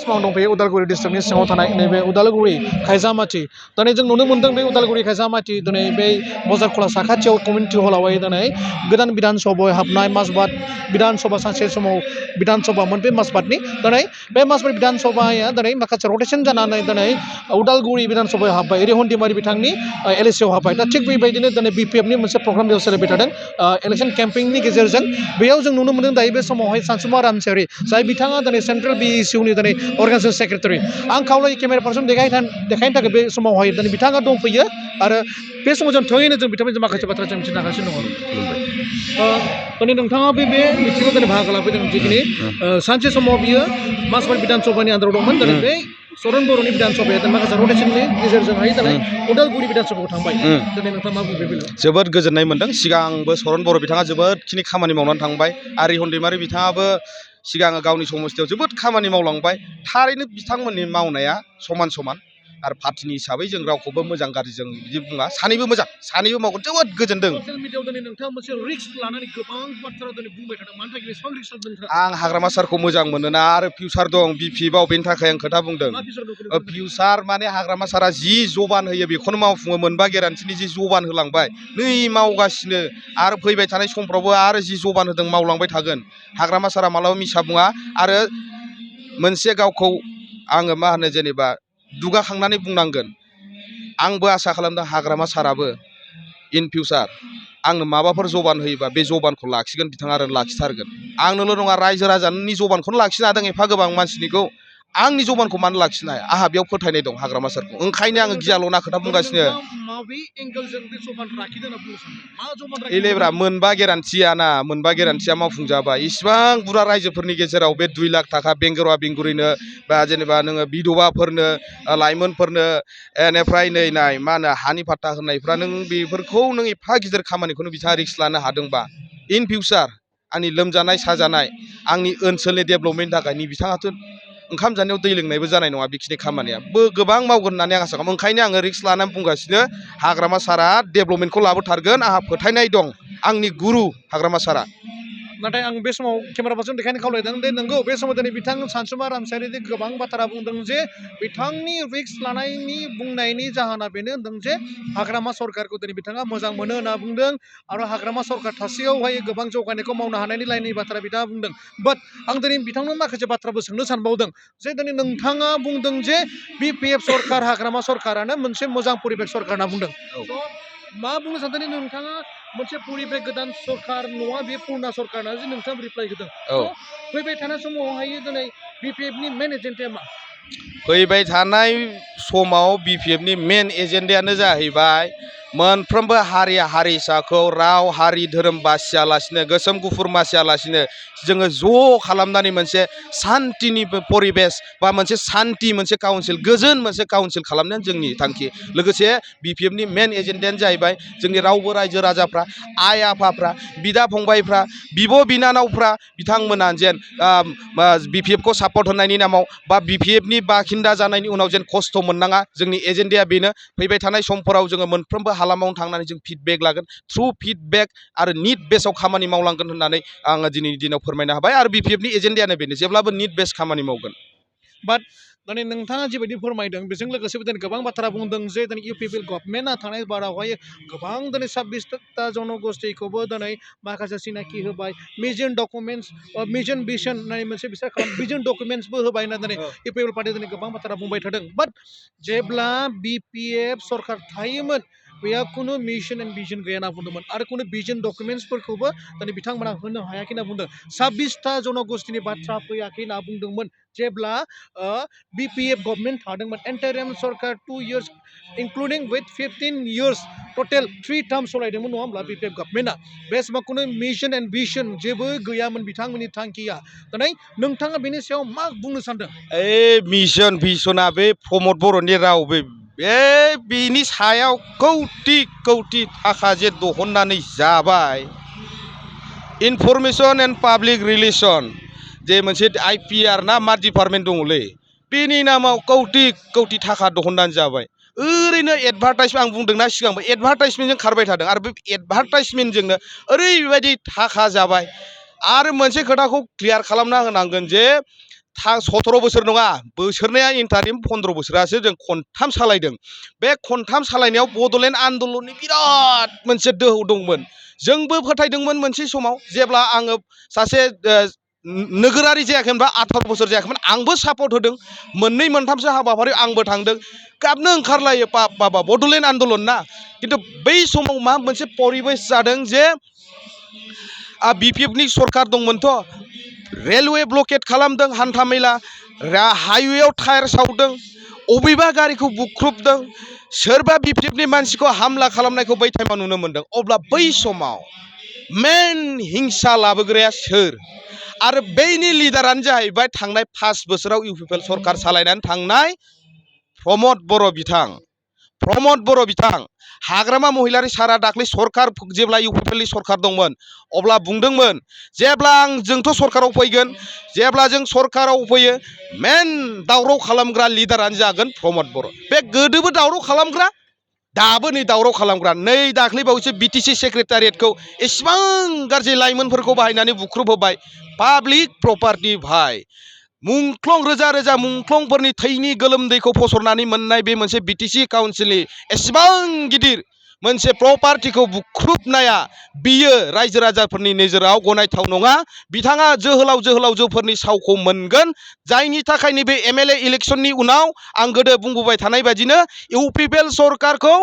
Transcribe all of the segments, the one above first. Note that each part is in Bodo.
समाव दंफैयो उदालगुरि डिस्ट्रिक्टनि सिङाव थानाय नैबे उदालगुरि खायजामाथि दिनै जों नुनो मोन्दों बे उदालगुरि खायजामाथि दिनै बे बजारखला साखाथियाव कमिउनिटि हलावहाय दिनै गोदान बिधान सभायाव हाबनाय माजबाद बिधान सभा सानसे समाव बिधान सभामोन बे माजबादनि दिनै बे माजबाद बिधान सभाया दिनै माखासे रटेसन जानानै दिनै उदालगुरि बिधान सभायाव हाब्बाय रिहन दैमारि बिथांनि एलएसियाव हाब्बाय दा थिग बेबायदिनो दिनै बिपिएफनि मोनसे प्रग्राम बेयाव सोलिबाय थादों इलेक्सन केम्पेइननि गेजेरजों बेयाव जों नुनो मोन्दों दायो बे समावहाय सानसुमा रामसियारि जाय बिथाङा दिनै सेन्ट्रेल बिइसिइउनि दिनै अर्गानाइजेसन सेक्रेटारि आं खावलायो केमेरा पार्सन देखायनो थाखाय बे समावहाय दिनै बिथाङा दंफैयो आरो बे समाव जों थोङैनो जों बिथांमोनजों माखासे बाथ्रा जों मिथिनो हागासिनो दङ दिनै नोंथाङा बे मिथिङाव दिनै बाहागो लाफैदों जिखिनि सानसे समाव बियो माजबाद बिधान सभानि आन्दाराव दंमोन दिनै बे सरन बर'नि बिधान सभाया माखासे रटेसननि गेजेरजोंहाय दिनै उदालगुरि बिधान सभायाव थांबाय दिनै नोंथाङा मा बुंबाय बेलायाव जोबोद गोजोननाय मोन्दों सिगांबो सरन बर' बिथाङा जोबोदखिनि खामानि मावनानै थांबाय आरो रिहन दैमारि बिथाङाबो सिगां गावनि समस्थियाव जोबोद खामानि मावलांबाय थारैनो बिथांमोननि मावनाया समान समान आरो पार्टिनि हिसाबै जों रावखौबो मोजां गाज्रि जों बिदि बुङा सानैबो मोजां सानैबो मावगोन जोबोद गोजोनदों ससियेल मिडियायाव दिनै नोंथाङा मोनसे रिस्क लानानै गोबां बाथ्रा दिनै बुंबाय थादों मानि थाखाय बेसेबां रिस्क लादों आं हाग्रामा सारखौ मोजां मोनोना आरो फिउचार दं बिपिएफआव बेनि थाखाय आं खोथा बुंदों फिउचार माने हाग्रामा सारा जि जबान होयो बेखौनो मावफुङो मोनबा गेरान्टिनि जि जबान होलांबाय नै मावगासिनो आरो फैबाय थानाय समफ्रावबो आरो जि जबान होदों मावलांबाय थागोन हाग्रामा सारा मालाबा मिसा बुङा आरो मोनसे गावखौ आङो मा होनो जेनेबा दुगाखांनानै बुंनांगोन आंबो आसा खालामदों हाग्रामा साराबो इन फिउचार आंनो माबाफोर जबान होयोबा बे जबानखौ लाखिगोन बिथाङा आरो लाखिथारगोन आंनोल' नङा रायजो राजानि जबानखौनो लाखिनो हादों एफा गोबां मानसिनिखौ आंनि जबानखौ मानो लाखिनो हाया आंहा बेयाव फोथायनाय दं हाग्रामा सारखौ ओंखायनो आङो गियाल'ना खोथा बुंगासिनो एलेब्रा मोनबा गेरान्थिया मावफुंजाबाय इसिबां बुरजा रायजोफोरनि गेजेराव बे 2 लाख थाखा बेंगुरा बेंगुरिनो बा जेनेबा नोङो बिधबाफोरनो लाइमोनफोरनो एनिफ्राय नै नाय मा होनो हानि फाट्टा होनायफ्रा नों बेफोरखौ नों एफा गिदिर खामानिखौनो बिथाङा रिक्स लानो हादोंबा इन फिउचार आंनि लोमजानाय साजानाय आंनि ओनसोलनि डेभेलपमेन्टनि थाखाय बिथाङाथ' ओंखाम जानायाव दै लोंनायबो जानाय नङा बेखिनि खामानिया गोबां मावगोन होननानै आं आसा खालामो ओंखायनो आङो रिक्स लानानै बुंगासिनो हाग्रामा सारा डेभेलपमेन्टखौ लाबोथारगोन आंहा फोथायनाय दं आंनि गुरु हाग्रामा सारा नाथाय आं बे समाव केमेरा पार्सन देखायनो खावलायदों दे नंगौ बे समाव दिनै बिथां सानसुमा रामसियारि गोबां बाथ्रा बुंदों जे बिथांनि रिक्स लानायनि बुंनायनि जाहोना बेनो होनदों जे हाग्रामा सरकारखौ दिनै बिथाङा मोजां मोनो होनना बुंदों आरो हाग्रामा सरकार थासेयावहाय गोबां जौगानायखौ मावनो हानायनि लाइननि बाथ्रा बिथाङा बुंदों बाट आं दिनै बिथांनो माखासे बाथ्राबो सोंनो सानबावदों जे दिनै नोंथाङा बुंदों जे बिपिएफ सरकार हाग्रामा सरकारानो मोनसे मोजां परिबेक सरकार होनना बुंदों मा बुंनो सानदों नोंथाङा मोनसे परिबेक गोदान सरकार नङा बे पुर्ना सरकार जे नोंथाङा रिप्लाइ होदों फैबाय थानाय समावहाय दिनै बिपिएफनि मेन एजेन्डाया मा फैबाय थानाय समाव बिपिएफनि मेन एजेन्डायानो जाहैबाय मोनफ्रोमबो हारि हारिसाखौ राव हारि धोरोम बासियालासिनो गोसोम गुफुर बासियालासिनो जोङो ज' खालामनानै मोनसे सान्तिनि परिबेस बा मोनसे सान्ति मोनसे काउन्सिल गोजोन मोनसे काउन्सिल खालामनायानो जोंनि थांखि लोगोसे बिपिएफनि मेन एजेन्डायानो जाहैबाय जोंनि रावबो रायजो राजाफ्रा आइ आफाफ्रा बिदा फंबायफ्रा बिब' बिनानावफ्रा बिथांमोना जेन बिपिएफखौ सापर्ट होनायनि नामाव बा बिपिएफनि बाखिन्दा जानायनि उनाव जेन खस्थ' मोननाङा जोंनि एजेन्डाया बेनो फैबाय थानाय समफोराव जोङो मोनफ्रोमबो हालामावनो थांनानै जों फिडबेक लागोन थ्रु फिडबेक आरो निट बेसाव खामानि मावलांगोन होननानै आङो दिनैनि दिनाव फोरमायनो हाबाय आरो बिपिएफनि एजेन्डायानो बेनो जेब्लाबो निट बेस खामानि मावगोन बाट दिनै नोंथाङा जिबायदि फोरमायदों बेजों लोगोसे दिनै गोबां बाथ्रा बुंदों जे दिनै इउपिपि गभर्नमेन्टआ थानाय बारावहाय गोबां दिनै 26टा जनगोष्ठीखौबो दिनै माखासे सिनाखि होबाय मिजन डकुमेन्टस मिजन भिजन होननाय मोनसे बिसोर भिजन डकुमेन्टसबो होबाय होनना दिनै इउपिपि पार्टिया दिनै गोबां बाथ्रा बुंबाय थादों बाट जेब्ला बिपिएफ सरकार थायोमोन बेयाव खुनु मिशन एन्ड भिजन गैया होनना बुंदोंमोन आरो खुनु भिजन डकुमेन्टसफोरखौबो दिनै बिथांमोना होनो हायाखै होनना बुंदों 26टा जनगोष्ठीनि बाथ्रा फैयाखै होनना बुंदोंमोन जेब्ला बिपिएफ गभर्नमेन्ट थादोंमोन एन्टारियाम सरकार 2 years including with 15 years total 3 term सलायदोंमोन नङा होमब्ला बिपिएफ गभर्नमेन्टआ बे समाव खुनु मिशन एन्ड भिजन जेबो गैयामोन बिथांमोननि थांखिया दिनै नोंथाङा बेनि सायाव मा बुंनो सानदों मिशन भिजना बे प्रमद बर'नि राव बेनि सायाव कौटि कौटि थाखा जे दिहुननानै जाबाय इनफरमेशन एन्ड पाब्लिक रिलेसन जे मोनसे आइपिआर ना मा डिपार्टमेन्ट दङलै बेनि नामाव कौटि कौटि थाखा दिहुननानै जाबाय ओरैनो एडभार्टाइजमेन्ट आं बुंदोंना सिगांबो एडभार्टाइजमेन्टजों खारबाय थादों आरो बे एडभार्टाइजमेन्टजोंनो ओरैबायदि थाखा जाबाय आरो मोनसे खोथाखौ क्लियार खालामना होनांगोन जे 17 बोसोर नङा बोसोरनैया इन्टारिम 15 बोसोरासो जों खनथाम सालायदों बे खनथाम सालायनायाव बड'लेण्ड आन्दलननि बिराद मोनसे दोहौ दंमोन जोंबो फोथायदोंमोन मोनसे समाव जेब्ला आङो सासे नोगोरारि जायाखैमोनबा 18 बोसोर जायाखैमोन आंबो सापर्ट होदों मोननै मोनथामसो हाबाफारियाव आंबो थांदों गाबनो ओंखारलायो बाबा बड'लेण्ड आन्दलन ना खिन्थु बै समाव मा मोनसे परिबेस जादों जे बिपिएफनि सरकार दंमोनथ' रेलवे ब्लकेट खालामदों हान्था मेला हाइवेआव टायार सावदों अबेबा गारिखौ बुख्रुबदों सोरबा बिपिएफनि मानसिखौ हामला खालामनायखौ बै टाइमाव नुनो मोनदों अब्ला बै समाव मेन हिंसा लाबोग्राया सोर आरो बैनि लिडारानो जाहैबाय थांनाय 5 बोसोराव इउपिपिएल सरकार सालायनानै थांनाय प्रमद बर' बिथां हाग्रामा महिलारि सारा दाख्लै सरकार जेब्ला इउपिपिएलनि सरकार दंमोन अब्ला बुंदोंमोन जेब्ला जोंथ' सरकाराव फैगोन जेब्ला जों सरकाराव फैयो मेन दावराव खालामग्रा लिडारानो जागोन प्रमद बर' बे गोदोबो दावराव खालामग्रा दाबो नै दावराव खालामग्रा नै दाख्लैबावैसो बिटिसि सेक्रेटारियेटखौ एसेबां गाज्रि लाइमोनफोरखौ बाहायनानै बुख्रुबहोबाय पाब्लिक प्रपार्टि भाई मुंख्लं रोजा रोजा मुंख्लंफोरनि थैनि गोलोमदैखौ फसरनानै मोननाय बे मोनसे बिटिसि काउन्सिलनि एसेबां गिदिर मोनसे प्रपार्टिखौ बुख्रुबनाया बियो रायजो राजाफोरनि नोजोराव गनायथाव नङा बिथाङा जोहोलावजोफोरनि सावखौ मोनगोन जायनि थाखाय नैबे एमएलए इलेक्सननि उनाव आं गोदो बुंबोबाय थानाय बायदिनो इउपिपिएल सरकारखौ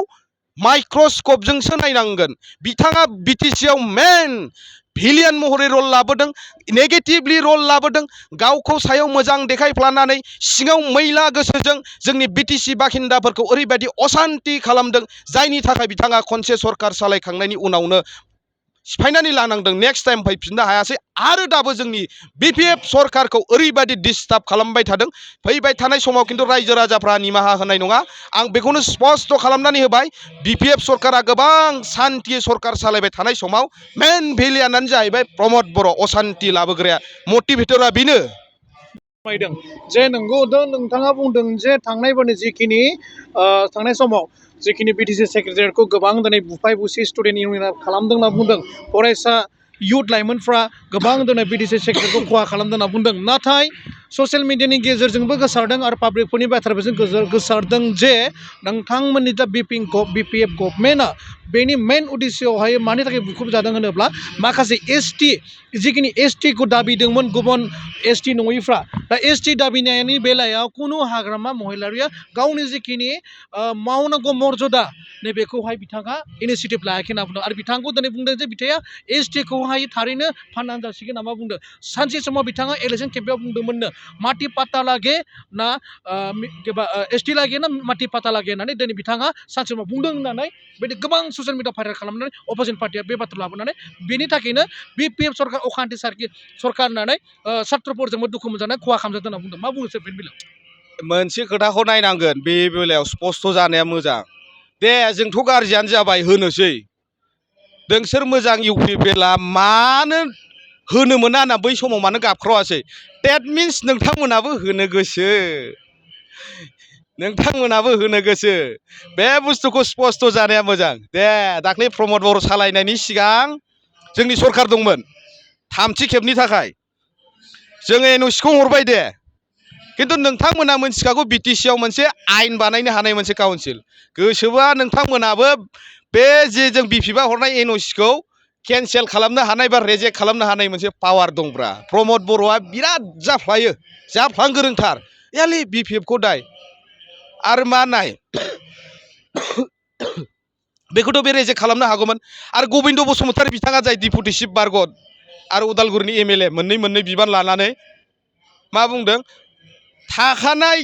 माइक्रस्कपजोंसो नायनांगोन बिथाङा बिटिसिआव मेन भिलियन महरै रल लाबोदों नेगेटिभलि रल लाबोदों गावखौ सायाव मोजां देखायफ्लानानै सिङाव मैला गोसोजों जोंनि बिटिसि बाखिन्दाफोरखौ ओरैबायदि असान्ति खालामदों जायनि थाखाय बिथाङा खनसे सरकार सालायखांनायनि उनावनो सिफायनानै लानांदों नेक्स्ट टाइम फैफिननो हायासै आरो दाबो जोंनि बिपिएफ सरकारखौ ओरैबायदि डिस्टार्ब खालामबाय थादों फैबाय थानाय समाव खिन्थु रायजो राजाफ्रा निमाहा होनाय नङा आं बेखौनो स्पष्ट खालामनानै होबाय बिपिएफ सरकारा गोबां सान्थि सरकार सालायबाय थानाय समाव मेन भिलियानानो जाहैबाय प्रमद बर' असान्ति लाबोग्राया मटिभेटरा बेनो फोरमायदों जे नंगौ नोंथाङा बुंदों जे थांनायफोरनि जिखिनि थांनाय समाव जिखिनि बिटिसि सेक्रेटारियेटखौ गोबां दिनै बुफाय बुसि स्टुडेन्ट इउनियना खालामदों होनना बुंदों फरायसा इयुथ लाइमोनफ्रा गोबां दिनै बिटिसि सेक्रेटारियेटखौ खहा खालामदों होनना बुंदों नाथाय ससियेल मिडियानि गेजेरजोंबो गोसारदों आरो पाब्लिकफोरनि बाथ्राफोरजों गोसारदों जे नोंथांमोननि दा बिपिएफ गभर्नमेन्टआ बेनि मेन उद्देश्यआवहाय मानि थाखाय बुख्रुबजादों होनोब्ला माखासे एसटि जिखिनि एसटिखौ दाबिदोंमोन गुबुन एसटि नङैफ्रा दा एसटि दाबिनायनि बेलायाव कुनु हाग्रामा महिलारिया गावनि जिखिनि मावनांगौ मर्यादा नैबेखौहाय बिथाङा इनिसियेटिभ लायाखै होनना बुंदों आरो बिथांखौ दिनै बुंदों जे बिथाङा एसटिखौहाय थारैनो फाननानै जासिगोन नामा बुंदों सानसे समाव बिथाङा इलेक्सन केम्पेयाव बुंदोंमोननो माथि पाता लागे ना एसटि लागे ना माथि पाता लागे होननानै दिनै बिथाङा सानसे समाव बुंदों होननानै बिदि गोबां ससियेल मिडिया भाइरेल खालामनानै अपोजिसन पार्टिया बे बाथ्रा लाबोनानै बेनि थाखायनो बिपिएफ सरकार अखान्थि सरकार होननानै सात्रफोरजोंबो दुखु मोनजानाय खहा खालामजादों होनना बुंदों मा बुङो सोर बेनि बेलायाव मोनसे खोथाखौ नायनांगोन बे बेलायाव स्पष्ट जानाया मोजां दे जोंथ' गाज्रियानो जाबाय होनोसै नोंसोर मोजां इउपिपिएलआ मानो होनो मोना होनना बै समाव मानो गाबख्रावासै डेट मिन्स नोंथांमोनाबो होनो गोसो बे बुस्थुखौ स्पष्ट जानाया मोजां दे दाख्लै प्रमद बर' सालायनायनि सिगां जोंनि सरकार दंमोन थामथि खेबनि थाखाय जोङो एनअसिखौ हरबाय दे खिन्थु नोंथांमोना मोनथिखागौ बिटिसिआव मोनसे आयेन बानायनो हानाय मोनसे काउन्सिल गोसोबा नोंथांमोनाबो बे जे जों बिपिएफआ हरनाय एनअसिखौ केन्सेल खालामनो हानाय बा रेजेक्ट खालामनो हानाय मोनसे पावार दंब्रा प्रमद बर'आ बिराद जाफ्लांगोरोंथार यालै बिपिएफखौ दाय आरो मा नाय बेखौथ' बे रेजेक्ट खालामनो हागौमोन आरो गबिन्द बसुमतारी बिथाङा जाय डिपुटि चिफ बारगत आरो उदालगुरिनि एमएलए मोननै बिबान लानानै मा बुंदों थाखानाय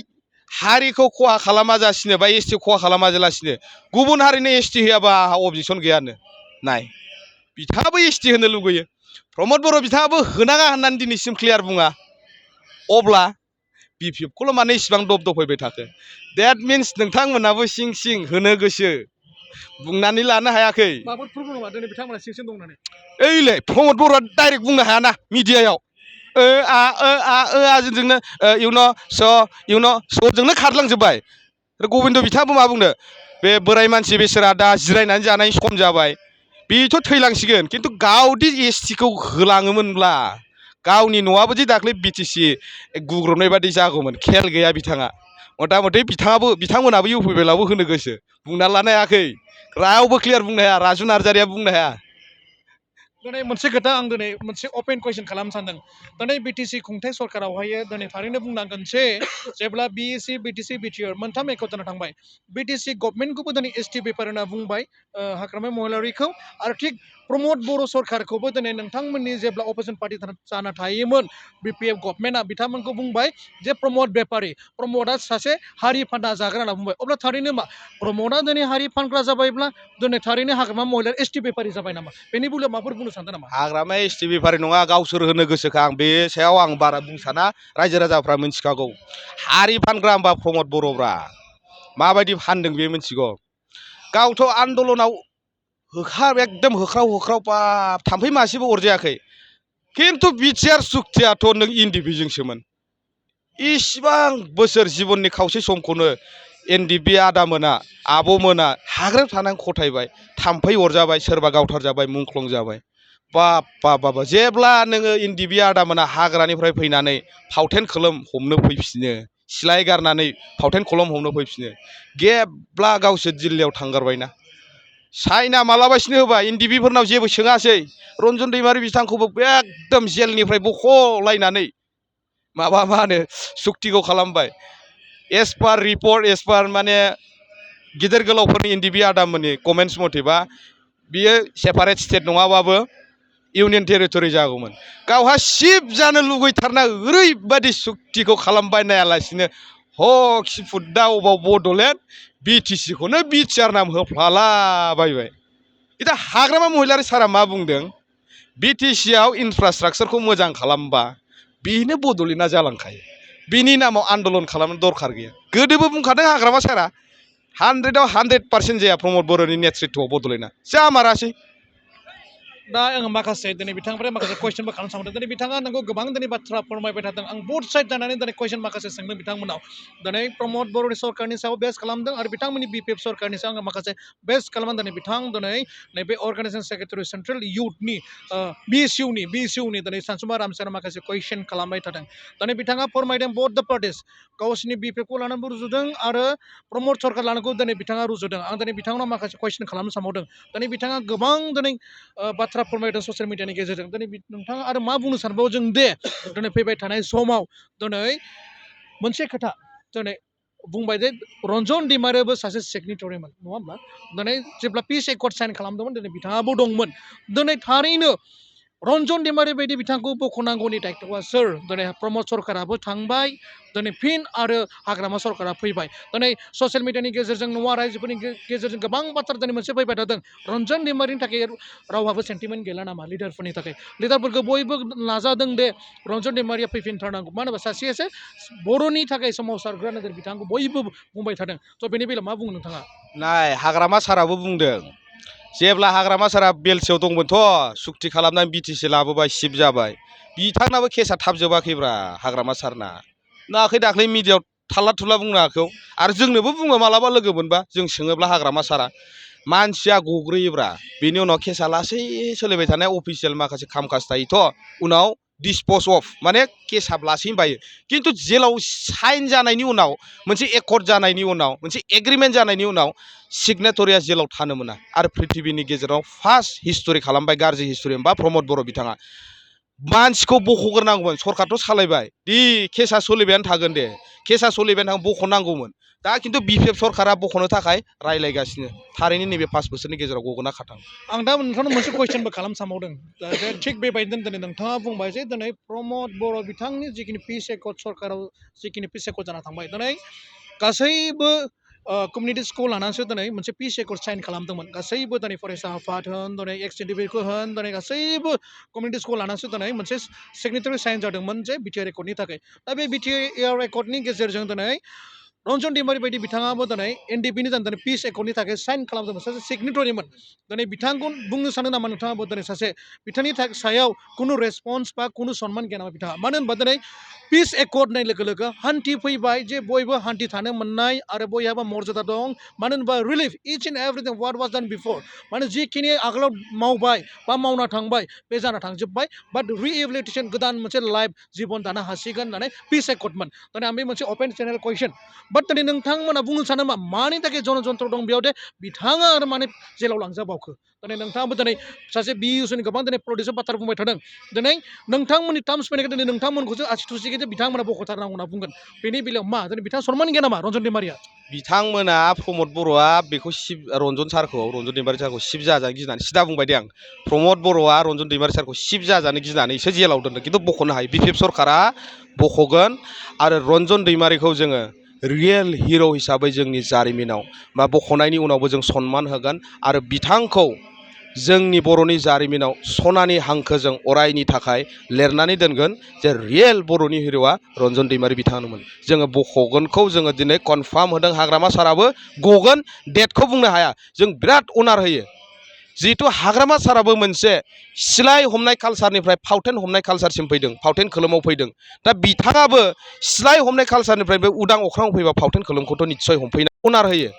हारिखौ खहा खालामाजासिनो बा एसटि खहा खालामाजालासिनो गुबुन हारिनो एसटि होयाबा आंहा अबजेक्सन गैयानो नाय बिथाङाबो एसटि होनो लुगैयो प्रमद बर' बिथाङाबो होनाङा होननानै दिनैसिम क्लियार बुङा अब्ला बिपिएफखौल' मानो इसिबां दबदबफैबाय थाखो डेट मिन्स नोंथांमोनाबो सिं सिं होनो गोसो बुंनानै लानो हायाखै ओइलै प्रमद बर'आ डाइरेक्ट बुंनो हायाना मिडियायाव जोंजोंनो सजोंनो खारलांजोब्बाय गबिन्द बिथाङाबो मा बुंदों बे बोराय मानसि बेसोरा दा जिरायनानै जानाय सम जाबाय बेथ' थैलांसिगोन खिन्थु गावदि एसटिखौ होलाङोमोनब्ला गावनि न'आबोदि दाख्लै बिटिसि गुग्रबनाय बादि जागौमोन खेल गैया बिथाङा मथा मथि बिथांमोनाबो इउपिपिएलआवबो होनो गोसो बुंना लानो हायाखै रावबो क्लियार बुंनो हाया राजु नार्जारिया बुंनो हाया दिनै मोनसे खोथा आं दिनै मोनसे अपेन कुइसन खालामनो सानदों दिनै बिटिसि खुंथाय सरकारावहाय दिनै थारैनो बुंनांगोन जे जेब्ला बिएसि बिटिसि बिटिआर मोनथाम एकर्ड जाना थांबाय बिटिसि गभर्नमेन्टखौबो दिनै एसटि पेपार होनना बुंबाय हाग्रामा महिलारिखौ आरो थिग प्रमद बर' सरकारखौबो दिनै नोंथांमोननि जेब्ला अपोजिसन पार्टि जाना थायोमोन बिपिएफ गभर्नमेन्टआ बिथांमोनखौ बुंबाय जे प्रमद बेपारि प्रमदआ सासे हारि फानना जाग्रा होनना बुंबाय अब्ला थारैनो मा प्रमदआ दिनै हारि फानग्रा जाबायब्ला दिनै थारैनो हाग्रामा महिलारि एसटि बेपारि जाबाय नामा बेनि बेलायाव माफोर बुंनो सानदों नामा हाग्रामा एसटि बेफारि नङा गावसोर होनो गोसोखा आं बे सायाव आं बारा बुंसाना रायजो राजाफ्रा मिथिखागौ हारि फानग्रा होनबा प्रमद बर'ब्रा माबायदि फानदों बे मिथिगौ गावथ' आन्दलनाव एकदम होख्राव होख्राव बाब थाम्फै मासेबो अरजायाखै खिन्थु बिटिआर सुक्तियाथ' नों इन्डिभिजोंसोमोन इसिबां बोसोर जिबननि खावसे समखौनो एनडिपि आदामोना आब'मोना हाग्रायाव थानानै खथायबाय थाम्फै अरजाबाय सोरबा गावथारजाबाय मुंख्लं जाबाय बाब बाब बाब जेब्ला नोङो एनडिपि आदामोना हाग्रानिफ्राय फैनानै फावथेन खोलोम हमनो फैफिनो सिलाय गारनानै फावथेन खोलोम हमनो फैफिनो गेब्ला गावसोर दिल्लीयाव थांगारबायना चाइना मालाबासिनो होबाय एनडिपिफोरनाव जेबो सोङासै रन्जन दैमारि बिथांखौबो एकदम जेलनिफ्राय बख'लायनानै माबा मा होनो सुक्तिखौ खालामबाय एस पार रिपर्ट एस पार माने गिदिर गोलावफोरनि एनडिपि आदामोननि कमेन्ट्स मथेबा बियो सेपारेट स्टेट नङाबाबो इउनियन टेरिटरि जागौमोन गावहा सिफ जानो लुगैथारना ओरैबायदि सुक्तिखौ खालामबाय नायालासिनो हक दा अबाव बड'लेण्ड बिटिसिखौनो बिटिआर नाम होफ्लालाबायबाय दा हाग्रामा महिलारि सारा मा बुंदों बिटिसिआव इनफ्रास्ट्राक्चारखौ मोजां खालामबा बेनो बड'लेण्डआ जालांखायो बिनि नामाव आन्दलन खालामनो दरखार गैया गोदोबो बुंखादों हाग्रामा सारा 100% जाया प्रमद बर'नि नेतृत्वआव बड'लेण्डआ जामारासै दा आङो माखासे दिनै बिथांनिफ्राय माखासे कुइसनबो खालामनो सानदों दिनै बिथाङा नोंगौ गोबां दिनै बाथ्रा फोरमायबाय थादों आं बोथ साइड जानानै दिनै कुइसन माखासे सोंदों बिथांमोनाव दिनै प्रमद बर'नि सरकारनि सायाव बेस खालामदों आरो बिथांमोननि बिपिएफ सरकारनि सायाव आङो माखासे बेस खालामनानै दिनै नैबे अर्गानाइजेसन सेक्रेटारि सेन्ट्रेल इउथनि बिएसइउनि दिनै सानसुमा रामसारा माखासे कुइसन खालामबाय थादों दिनै बिथाङा फोरमायदों बोथ द पार्टिस गावसिनि बिपिएफखौ लानानैबो रुजुदों आरो प्रमद सरकार लानायखौ दिनै बिथाङा रुजुदों आं दिनै बिथांनाव माखासे कुइसन खालामनो सानबावदों दिनै बिथाङा गोबां दिनै बाथ्रा फोरमायदों ससियेल मिडियानि गेजेरजों दिनै नोंथाङा आरो मा बुंनो सानबावो जों दे दिनै फैबाय थानाय समाव दिनै मोनसे खोथा दिनै बुंबाय जे रन्जन दैमारियाबो सासे सिगनेटरिमोन नङा होमब्ला दिनै जेब्ला पिस एकर्ड साइन खालामदोंमोन दिनै बिथाङाबो दंमोन दिनै थारैनो रन्जन दैमारि बायदि बिथांखौ बख'नांगौनि दायथ'आ सोर दिनै प्रमद सरकाराबो थांबाय दिनै फिन आरो हाग्रामा सरकारा फैबाय दिनै ससियेल मिडियानि गेजेरजों नवा रायजोफोरनि गेजेरजों गोबां बाथ्रा दिनै मोनसे फैबाय थादों रन्जन दैमारिनि थाखाय रावहाबो सेन्टिमेन्ट गैला नामा लिडारफोरनि थाखाय लिडारफोरखौ बयबो नाजादों दे रन्जन दैमारिया फैफिनथारनांगौ मानो होनबा सासे बर'नि थाखाय सोमावसारग्रा नोगोर बिथांखौ बयबो बुंबाय थादों थ' बेनि बेलायाव मा बुङो नोंथाङा नाय हाग्रामा साराबो बुंदों जेब्ला हाग्रामा सारा बेलसेयाव दंमोनथ' सुक्ति खालामनानै बिटिसि लाबोबाय सिफ जाबाय बिथांनाबो केसा थाब जोबाखैब्रा हाग्रामा सारना नाखै दाख्लै मिडियायाव थाल्ला थुल्ला बुंनो हागौ आरो जोंनोबो बुङो मालाबा लोगो मोनबा जों सोङोब्ला हाग्रामा सारा मानसिया गग्रोयोब्रा बेनि उनाव केसा लासै सोलिबाय थानाय अफिसियेल माखासे खामकाज थायोथ' उनाव डिसपस अफ माने केसा लासैनो बायो खिन्थु जेलाव साइन जानायनि उनाव मोनसे एकर्ड जानायनि उनाव मोनसे एग्रिमेन्ट जानायनि उनाव सिगनेटरिया जेलाव थानो मोना आरो पृथिबिनि गेजेराव फार्स्ट हिस्ट'रि खालामबाय गाज्रि हिस्ट'रि होनबा प्रमद बर' बिथाङा मानसिखौ बख'ग्रोनांगौमोन सरकारथ' सालायबाय दि केसा सोलिबायानो थागोन दे केसा सोलिबायानो थागोन बख'नांगौमोन दा खिन्थु बिपिएफ सरकारा बख'नो थाखाय रायज्लायगासिनो थारैनो नैबे 5 बोसोरनि गेजेराव गगोना खाथां आं दा नोंथांनाव मोनसे कुइसनबो खालामनो सानबावदों जे थिग बेबायदिनो दिनै नोंथाङा बुंबाय जे दिनै प्रमद बर' बिथांनि जिखिनि पिस एकर्ड सरकाराव जिखिनि पिस एकर्ड जाना थांबाय दिनै गासैबो कमिउनिटिसखौ लानानैसो दिनै मोनसे पिस एकर्ड साइन खालामदोंमोन गासैबो दिनै फरायसा आफाद होन दिनै एक्स एनडिपिखौ होन दिनै गासैबो कमिउनिटिसखौ लानानैसो दिनै मोनसे सिगनेटरि साइन जादोंमोन जे बिटिआर एकर्डनि थाखाय दा बे बिटिआर एकर्डनि गेजेरजों दिनै रन्जन दैमारि बायदि बिथाङाबो दिनै एनडिपिनि दिनै पिस एकर्डनि थाखाय साइन खालामदोंमोन सासे सिगनेटरिमोन दिनै बिथांखौ बुंनो सानो नामा नोंथाङाबो दिनै सासे बिथांनि सायाव खुनु रेसपन्स बा खुनु सनमान गैया नामा बिथाङा मानो होनबा दिनै पिस एकर्ड होननाय लोगो लोगो हान्थि फैबाय जे बयबो हान्थि थानो मोननाय आरो बयहाबो मर्यादा दं मानो होनबा relief each and everything what was done before माने जिखिनि आगोलाव मावबाय बा मावना थांबाय बे जाना थांजोब्बाय बाट रिहेबिलिटेसन गोदान मोनसे लाइफ जिबन दानो हासिगोन होननानै पिस एकर्डमोन दिनै आं बे मोनसे अपेन चेनेल कुइसन बाट दिनै नोंथांमोना बुंनो सानो मा मानि थाखाय जनयन्त्र दं बेयाव दे बिथाङा आरो माने जेलाव लांजाबावखो दिनै नोंथाङाबो दिनै सासे बि इउसनि गोबां दिनै प्रडिउसार बाथ्रा बुंबाय थादों दिनै नोंथांमोननि टार्म्स फैनायखौ दिनै नोंथांमोनखौसो आसि थुसिखौ जे बिथांमोना बख'थारनांगौ होनना बुंगोन बेनि बेलायाव मा दिनै बिथाङा सनमान गैया नामा रन्जन दैमारिया बिथांमोना प्रमद बर'आ बेखौ रन्जन दैमारि सारखौ सिब जाजानो गिनानै सिदा बुंबाय दे आं प्रमद बर'आ रन्जन दैमारि सारखौ सिब जाजानो गिनानैसो जेलाव दोनदों खिन्थु बख'नो हायो बिपिएफ सरकारा बख'गोन आरो रन्जन दैमारिखौ जोङो रियेल हिर' हिसाबै जोंनि जारिमिनाव बा बख'नायनि उनावबो जों सनमान होगोन आरो बिथांखौ जोंनि बर'नि जारिमिनाव सनानि हांखोजों अरायनि थाखाय लिरनानै दोनगोन जे रियेल बर'नि हिर'आ रन्जन दैमारि बिथाङानोमोन जोङो बख'गोनखौ जोङो दिनै कनफार्म होदों हाग्रामा साराबो गगोन डेटखौ बुंनो हाया जों बिराद अनार होयो जिहेतु हाग्रामा साराबो मोनसे सिलाय हमनाय कालसारनिफ्राय फावथेन हमनाय कालसारसिम फैदों फावथेन खोलोमाव फैदों दा बिथाङाबो सिलाय हमनाय कालसारनिफ्राय बे उदां अख्राङाव फैबा फावथेन खोलोमखौथ' निस्सय हमफैनो अनार होयो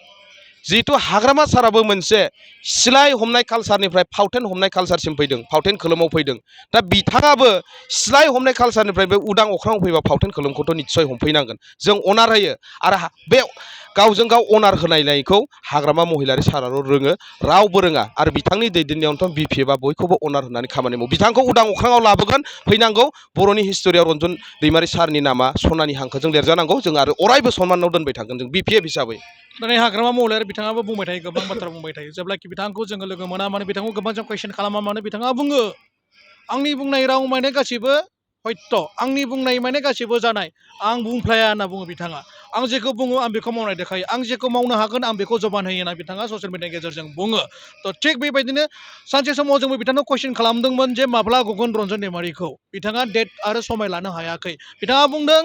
जिहेतु हाग्रामा साराबो मोनसे सिलाय हमनाय कालसारनिफ्राय फावथेन हमनाय कालसारसिम फैदों फावथेन खोलोमाव फैदों दा बिथाङाबो सिलाय हमनाय कालसारनिफ्राय बे उदां अख्राङाव फैबा फावथेन खोलोमखौथ' निस्सय हमफैनांगोन जों अनार होयो आरो बे गावजों गाव अनार होनायनायखौ हाग्रामा महिलारि साराल' रोङो रावबो रोङा आरो बिथांनि दैदेननायावनोथ' बिपिएफआ बयखौबो अनार होनानै खामानि मावो बिथांखौ उदां अख्राङाव लाबोगोन फैनांगौ बर'नि हिस्ट'रियाव रन्जन दैमारि सारनि नामा सनानि हांखोजों लिरजानांगौ जों आरो अरायबो सनमानाव दोनबाय थागोन जों बिपिएफ हिसाबै दिनै हाग्रामा महिलारि बिथाङाबो बुंबाय थायो गोबां बाथ्रा बुंबाय थायो जेब्लाखि बिथांखौ जोङो लोगो मोना मानो बिथांखौ गोबां जों कुइसन खालामा मानो बिथाङा बुङो आंनि बुंनाय राव माने गासैबो हयथ' आंनि बुंनाय माने गासैबो जानाय आं बुंफ्लाया होनना बुङो बिथाङा आं जेखौ बुङो आं बेखौ मावनाय देखायो आं जेखौ मावनो हागोन आं बेखौ जबान होयो होनना बिथाङा ससियेल मिडियानि गेजेरजों बुङो थ' थिग बेबायदिनो सानसे समाव जोंबो बिथांनाव कुइसन खालामदोंमोन जे माब्ला गगोन रन्जन दैमारिखौ बिथाङा डेट आरो समाय लानो हायाखै बिथाङा बुंदों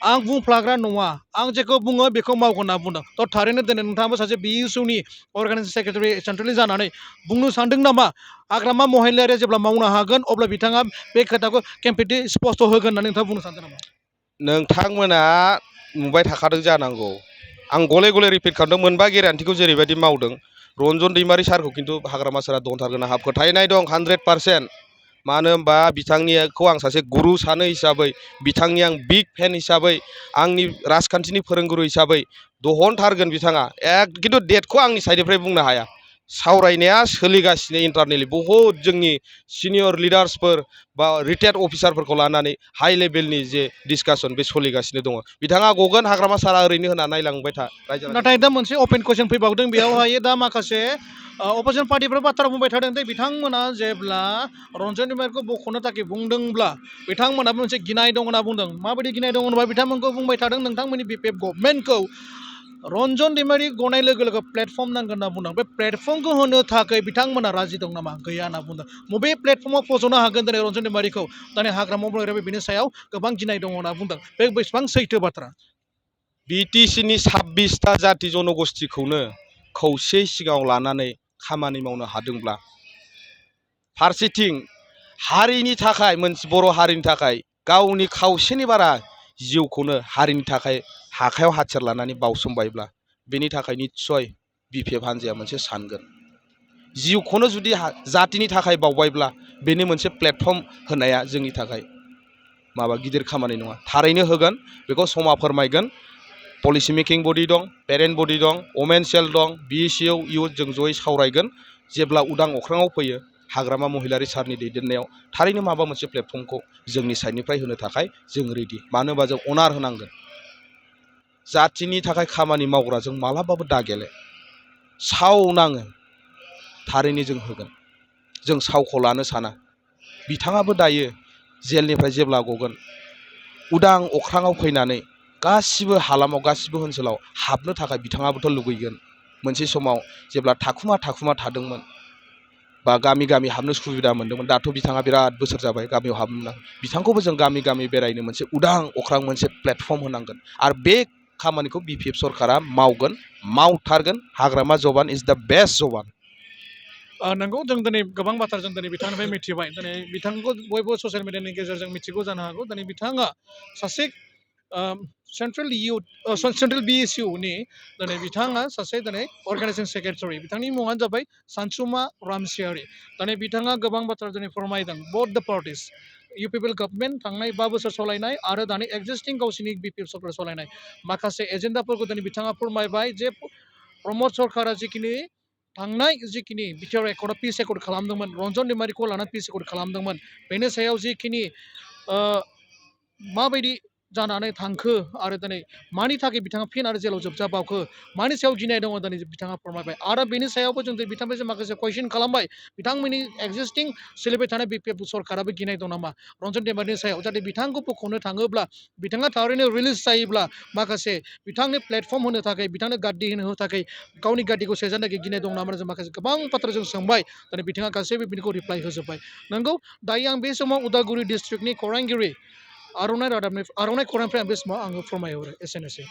आं बुंफ्लाग्रा नङा आं जेखौ बुङो बेखौ मावगोन होनना बुंदों थ' थारैनो दिनै नोंथाङाबो सासे बि इउसुनि अर्गानाइजेसन सेक्रेटारि सेन्ट्रेलनि जानानै बुंनो सानदों नामा हाग्रामा महिलारिया जेब्ला मावनो हागोन अब्ला बिथाङा बे खोथाखौ केम्पेटि स्पस्ट होगोन होननानै नोंथाङा बुंनो सानदों नामा नोंथांमोना नुबाय थाखादों जानांगौ आं गले गले रिपिट खालामदों मोनबा गेरान्टिखौ जेरैबायदि मावदों रन्जन दैमारि सारखौ खिन्थु हाग्रामा सारा दंथारगोन आंहा फोथायनाय दं 100% मानो होनबा बिथांनिखौ आं सासे गुरु सानो हिसाबै बिथांनि आं बिग फेन हिसाबै आंनि राजखान्थिनि फोरोंगुरु हिसाबै दहनथारगोन बिथाङा खिन्थु डेटखौ आंनि साइडनिफ्राय बुंनो हाया सावरायनाया सोलिगासिनो इन्टारनेलि बहुद जोंनि सिनियर लिडार्सफोर बा रिटायार्ड अफिसारफोरखौ लानानै हाइ लेभेलनि जे डिसकासन बे सोलिगासिनो दङ बिथाङा गगोन हाग्रामा सारा ओरैनो होना नायलांबाय था नाथाय दा मोनसे अपेन कुइसन फैबावदों बेयावहाय दा माखासे अपोजिसन पार्टिफ्रा बाथ्रा बुंबाय थादों दे बिथांमोना जेब्ला रन्जन दैमारिखौ बख'नो थाखाय बुंदोंब्ला बिथांमोनाबो मोनसे गिनाय दं होनना बुंदों माबायदि गिनाय दं होनबा बिथांमोनखौ बुंबाय थादों नोंथांमोननि बिपिएफ गभर्नमेन्टखौ रन्जन दैमारि गनाय लोगो लोगो प्लेटफर्म नांगोन होनना बुंदों बे प्लेटफर्मखौ होनो थाखाय बिथांमोना राजि दं नामा गैया होनना बुंदों बबे प्लेटफर्माव फज'नो हागोन दिनै रन्जन दैमारिखौ दिनै हाग्रामा महिलारि बिनि सायाव गोबां गिनाय दङ होनना बुंदों बे बेसेबां सैथो बाथ्रा बिटिसिनि 26टा जाति जनगोष्ठीखौनो खौसे सिगाङाव लानानै खामानि मावनो हादोंब्ला फारसेथिं हारिनि थाखाय मोनसे बर' हारिनि थाखाय गावनि खावसेनि बारा जिउखौनो हारिनि थाखाय आखायाव हाथियार लानानै बावसोमबायब्ला बेनि थाखाय निस्सय बिपिएफ हान्जाया मोनसे सानगोन जिउखौनो जुदि जातिनि थाखाय बावबायब्ला बेनि मोनसे प्लेटफर्म होनाया जोंनि थाखाय माबा गिदिर खामानि नङा थारैनो होगोन बेखौ समा फोरमायगोन पलिसि मेकिं बडि दं पेरेन्ट बडि दं वमेन सेल दं बिसिओ इउथ जों जयै सावरायगोन जेब्ला उदां अख्राङाव फैयो हाग्रामा महिलारि सारनि दैदेननायाव थारैनो माबा मोनसे प्लेटफर्मखौ जोंनि साइडनिफ्राय होनो थाखाय जों रेडि मानो होनबा जों अनार होनांगोन जातिनि थाखाय खामानि मावग्रा जों मालाबाबो दागेले साव नाङो थारैनो जों होगोन जों सावखौ लानो साना बिथाङाबो दायो जेलनिफ्राय जेब्ला गगोन उदां अख्राङाव फैनानै गासिबो हालामाव गासिबो ओनसोलाव हाबनो थाखाय बिथाङाबोथ' लुगैगोन मोनसे समाव जेब्ला थाखुमा थादोंमोन बा गामि गामि हाबनो सुबिदा मोन्दोंमोन दाथ' बिथाङा बिराद बोसोर जाबाय गामियाव हाबनो बिथांखौबो जों गामि गामि बेरायनो मोनसे उदां अख्रां मोनसे प्लेटफर्म होनांगोन आरो बे खामानिखौ बिपिएफ सरकारा मावगोन मावथारगोन हाग्रामा जबान इज द बेस्ट जबान नंगौ जों दिनै गोबां बाथ्रा जों दिनै बिथांनिफ्राय मिथिबाय दिनै बिथांखौ बयबो ससियेल मिडियानि गेजेरजों मिथिगौ जानो हागौ दिनै बिथाङा सासे सेन्ट्रेल सेन्ट्रेल BSUनि दिनै बिथाङा सासे दिनै अर्गानाइजेसन सेक्रेटारि बिथांनि मुङानो जाबाय सानसुमा रामसियारि दिनै बिथाङा गोबां बाथ्रा दिनै फोरमायदों बोथ द पार्टिस UPPL गभर्नमेन्ट थांनाय 5 बोसोर सालायनाय आरो दानि एक्जिस्टिं गावसिनि BPF सरकार सालायनाय माखासे एजेन्डाफोरखौ दिनै बिथाङा फोरमायबाय जे प्रमद सरकारा जिखिनि थांनाय जिखिनि बिटिआर एकर्डआव पिस एकर्ड खालामदोंमोन रन्जन दैमारिखौ लानानै पिस एकर्ड खालामदोंमोन बेनि सायाव जिखिनि माबायदि जानानै थांखो आरो दिनै मानि थाखाय बिथाङा फिन आरो जेलाव जोबजाबावखो मानि सायाव गिनाय दङ दिनै बिथाङा फोरमायबाय आरो बेनि सायावबो जों बिथांनिफ्राय माखासे कुइसन खालामबाय बिथांमोननि एक्जिस्टिं सोलिबाय थानाय BPF सरकाराबो गिनाय दं नामा रन्जन दैमारिनि सायाव जाहाथे बिथांखौ बख'नो थाङोब्ला बिथाङा थारैनो रिलिज जायोब्ला माखासे बिथांनि प्लेटफर्म होनो थाखाय बिथांनो गाद्दी होनो थाखाय गावनि गाद्दिखौ सेजानो थाखाय गिनाय दं नामा जों माखासे गोबां बाथ्रा जों सोंबाय दिनै बिथाङा गासैबो बिनिखौ रिप्लाइ होजोब्बाय नंगौ दायो आं बे समाव उदालगुरि डिस्ट्रिक्टनि खौरांगिरि आर'नाइ खौरांनिफ्राय आं बे समाव आङो फोरमायहरो एसेनोसै